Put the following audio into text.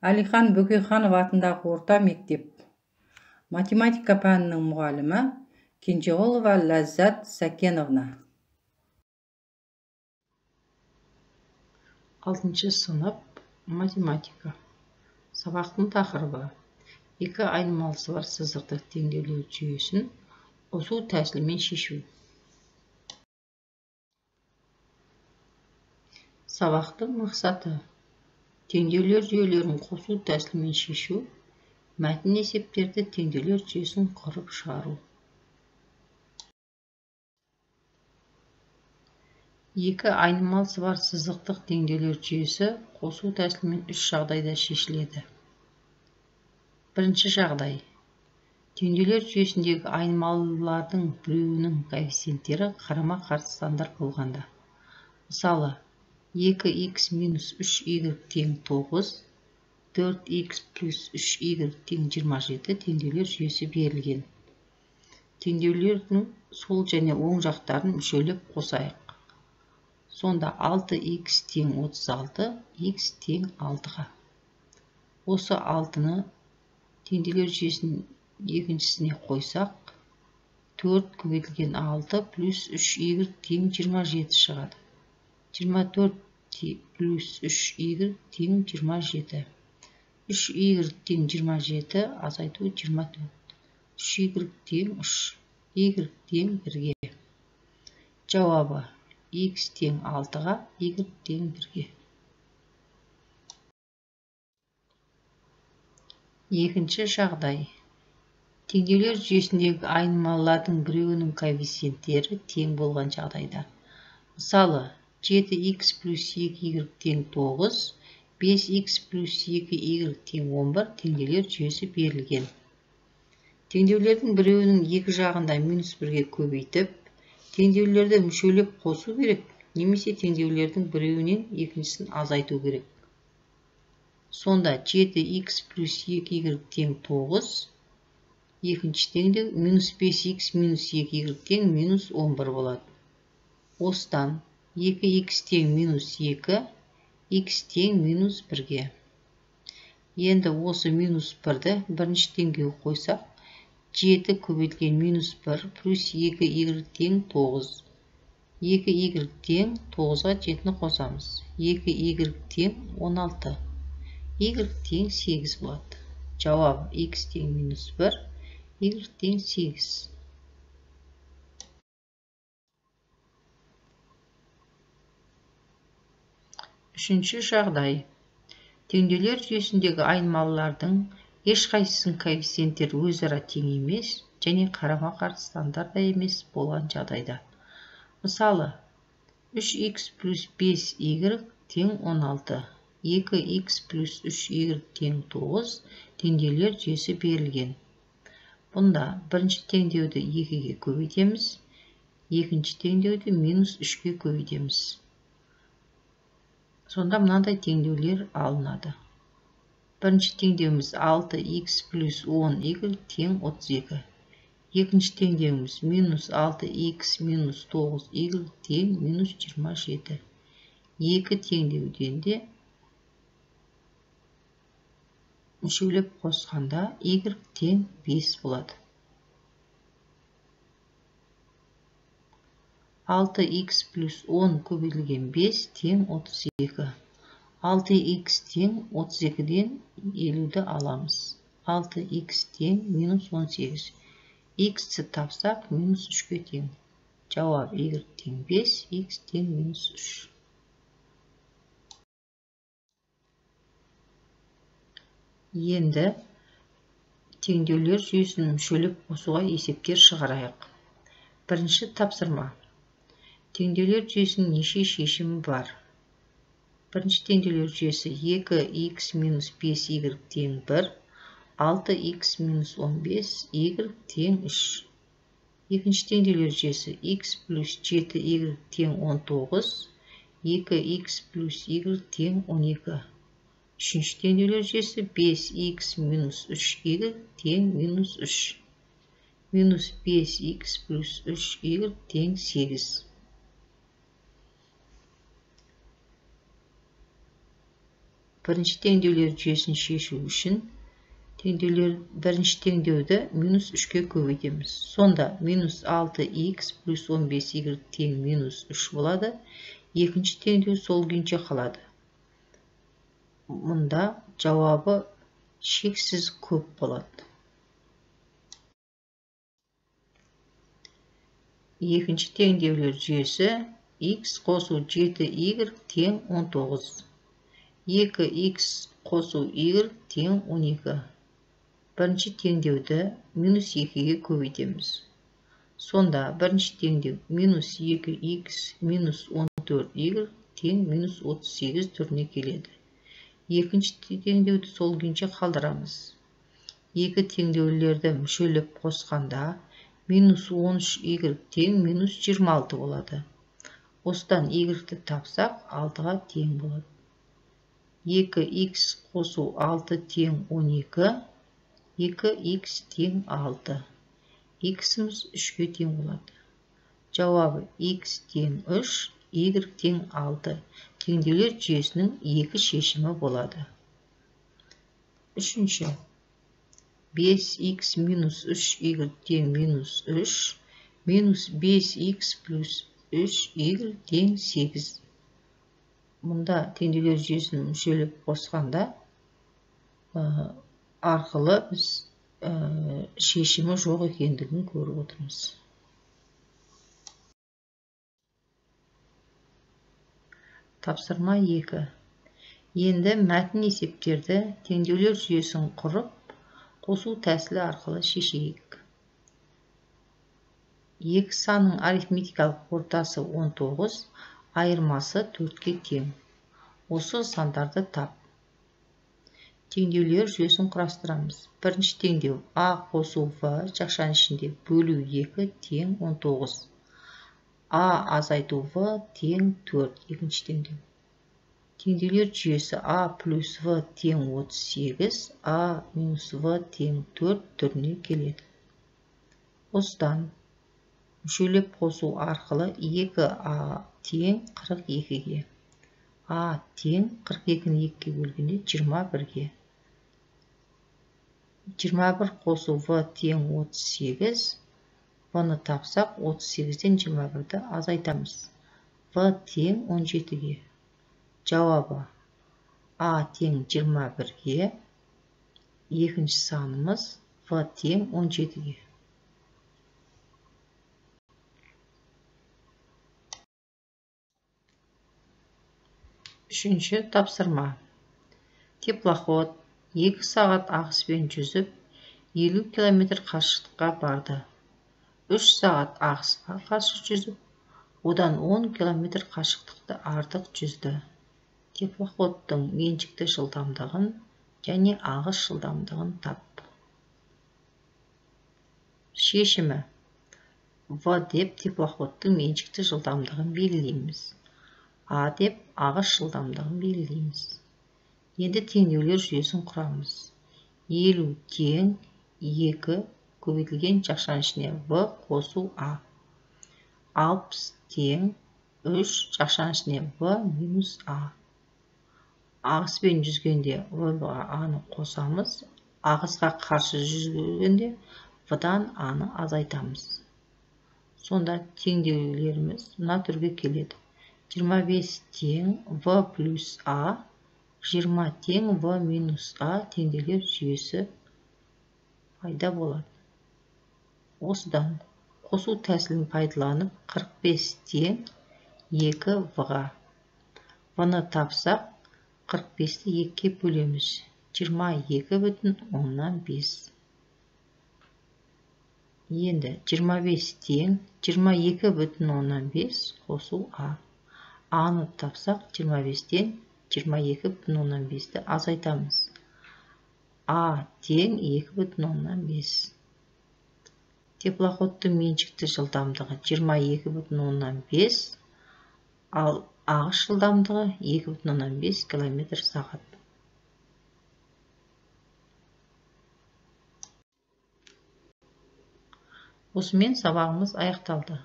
Әлихан Бөкейханов атындағы орта мектеп. Математика пәнінің мұғалімі Кенжеғұлова Ләззат Сәкеновна. 6 сынып, математика. Сабақтың тақырыбы: екі айнымалысы бар сызықтық теңдеулер жүйесін қосу тәсілімен шешу. Сабақтың мақсаты: теңдеулер жүйелерін қосу тәсілімен шешу, мәтін есептерді теңдеулер жүйесін құрып шығару. Екі айнымалысы бар сызықтық теңдеулер жүйесі қосу тәсілімен үш жағдайда шешіледі. Бірінші жағдай: теңдеулер жүйесіндегі айнымалылардың біреуінің коэффициенттері қарама-қарсы сандар болғанда. Мысалы, 2х минус 3y тең 9, 4х плюс 3y тең 27 теңдеулер жүйесі берілген. Теңдеулердің сол және оң жақтарын мүшелеп қосайық. Сонда 6х тең 36, х тең 6-ға. Осы 6-ны теңдеулер жүйесінің екіншісіне қойсақ, 4 көбейтілген 6 плюс 3y тең 27 шығады. 24 плюс 3y тең 27. 3y тең 27 азайту 24. 3y тең 3, y тең 1-ге. Жауабы: x тең 6-ға, y тең 1-ге. Екінші жағдай: теңдеулер жүйесіндегі айнымалылардың біреуінің коэффициенттері тең болған жағдайда. Мысалы, 7х плюс 2y тең 9, 5х плюс 2y тең 11 теңдеулер жүйесі берілген. Теңдеулердің біреуінің екі жағында минус 1-ге көбейтіп, теңдеулерді мүшелеп қосу керек, немесе теңдеулердің біреуінен екіншісін азайту керек. Сонда 7х плюс 2y тең 9, екінші теңдеу минус 5х минус 2y тең минус 11 болады. Осыдан 2х тең минус 2, х тең минус 1-ге. Енді осы минус 1-ді бірінші теңдеуге қойсақ, 7 көбейтілген минус 1 плюс 2y тең 9. 2y тең 9-ға 7-ні қосамыз. 2y тең 16. Y тең 8 болады. Жауабы: x тең минус 1, y тең 8. Үшінші жағдай: теңдеулер жүйесіндегі айнымалылардың ешқайсысының коэффициенттері өзара тең емес және қарама-қарсы сандар да емес болған жағдайда. Мысалы, 3х плюс 5y тең 16, 2х плюс 3y тең 9 теңдеулер жүйесі берілген. Бұнда бірінші теңдеуді 2-ге көбейтеміз, екінші теңдеуді минус 3-ге көбейтеміз. Сонда мынандай теңдеулер алынады. Бірінші теңдеуіміз 6х плюс 10y тең 32. Екінші теңдеуіміз минус 6х минус 9y тең минус 27. Екі теңдеуден де мүшелеп қосқанда y тең 5 болады. 6х плюс 10 көбейтілген 5 тең 32. 6х тең 32-ден 50-ді аламыз. 6х тең минус 18. Х-ті тапсақ, минус 3-ге тең. Жауап: y тең 5, х тең минус 3. Енді теңдеулер жүйесін мүшелеп қосуға есептер шығарайық. Бірінші тапсырма: теңдеулер жүйесінің неше шешімі бар? Бірінші теңдеулер жүйесі 2х минус 5y тең 1, 6х минус 15y тең 3. Екінші теңдеулер жүйесі х плюс 7y тең 19, 2х плюс y тең 12. Үшінші теңдеулер жүйесі 5х минус 3y тең минус 3. Минус 5х плюс 3y тең 8. Бірінші теңдеулер жүйесін шешу үшін бірінші теңдеуді минус 3-ке көбейтеміз. Сонда минус 6х плюс 15y тең минус 3 болады. Екінші теңдеу сол күйінше қалады. Мұнда жауабы шексіз көп болады. Екінші теңдеулер жүйесі x қосу 7y тең 19. 2x қосу y тең 12. Бірінші теңдеуді минус 2-ге көбейтеміз. Сонда бірінші теңдеу минус 2x минус 14y тең минус 38 түріне келеді. Екінші теңдеуді сол күйінше қалдырамыз. Екі теңдеулерді мүшелеп қосқанда минус 13y тең минус 26 болады. Осыдан y-ті тапсақ 6-ға тең болады. 2x қосу 6 тең 12, 2x тең 6. X-іміз 3-ке тең болады. Жауабы x тең 3, y тең 6. Теңдеулер жүйесінің екі шешімі болады. Үшінші. 5x минус 3y тең минус 3, минус 5x плюс 3y тең 8. Мұнда теңдеулер жүйесін мүшелеп қосқанда арқылы біз шешімі жоқ екендігін көріп отырмыз. Тапсырма 2. Енді мәтін есептерді теңдеулер жүйесін құрып, қосу тәсілі арқылы шешейік. Екі санның арифметикалық ортасы 19, айырмасы 4-ке тең. Осы сандарды тап. Теңдеулер жүйесін құрастырамыз. Бірінші теңдеу А қосу В жақшаның ішінде бөлу 2 тең 19. А азайту В тең 4. Екінші теңдеу. Теңдеулер жүйесі А плюс В тең 38, А минус В тең 4 түріне келеді. Осыдан мүшелеп қосу арқылы 2А тең 42-ге. А тең 42-ні 2-ге бөлгенде 21-ге. 21 қосу В тең 38, В-ны тапсақ 38-ден 21-ді азайтамыз. В тең 17-ге. Жауабы А тең 21-ге, екінші санымыз В тең 17-ге. Үшінші тапсырма. Теплоход 2 сағат ағыспен жүзіп, 50 км қашықтыққа барды. 3 сағат ағысқа қарсы жүзіп, одан 10 км қашықтықты артық жүзді. Теплоходтың меншікті жылдамдығын және ағыс жылдамдығын тап. Шешімі. В деп теплоходтың меншікті жылдамдығын белгілейміз. А деп ағыс жылдамдығын белгілейміз. Енді теңдеулер жүйесін құрамыз. 50 тең 2 көбейтілген жақшаның ішіне В қосу А. 60 тең 3 жақшаның ішіне В минус А. Ағыспен жүзгенде В-ға А-ны қосамыз. Ағысқа қарсы жүзгенде В-дан А-ны азайтамыз. Сонда теңдеулеріміз мына түрге келеді. 25 тең В плюс А, 20 тең В минус А теңдеулер жүйесі пайда болады. Осыдан қосу тәсілін пайдаланып 45 тең 2 В-ға. В-ны тапсақ 45-ті 2-ге бөлеміз. 22,5. Енді 25 тең 22,5 қосу А. А-ны тапсақ 25-тен 22,5-ті азайтамыз. А тең 2,5. Теплоходтың меншікті жылдамдығы 22,5, ал ағыс жылдамдығы 2,5 км/сағат. Осымен сабағымыз аяқталды.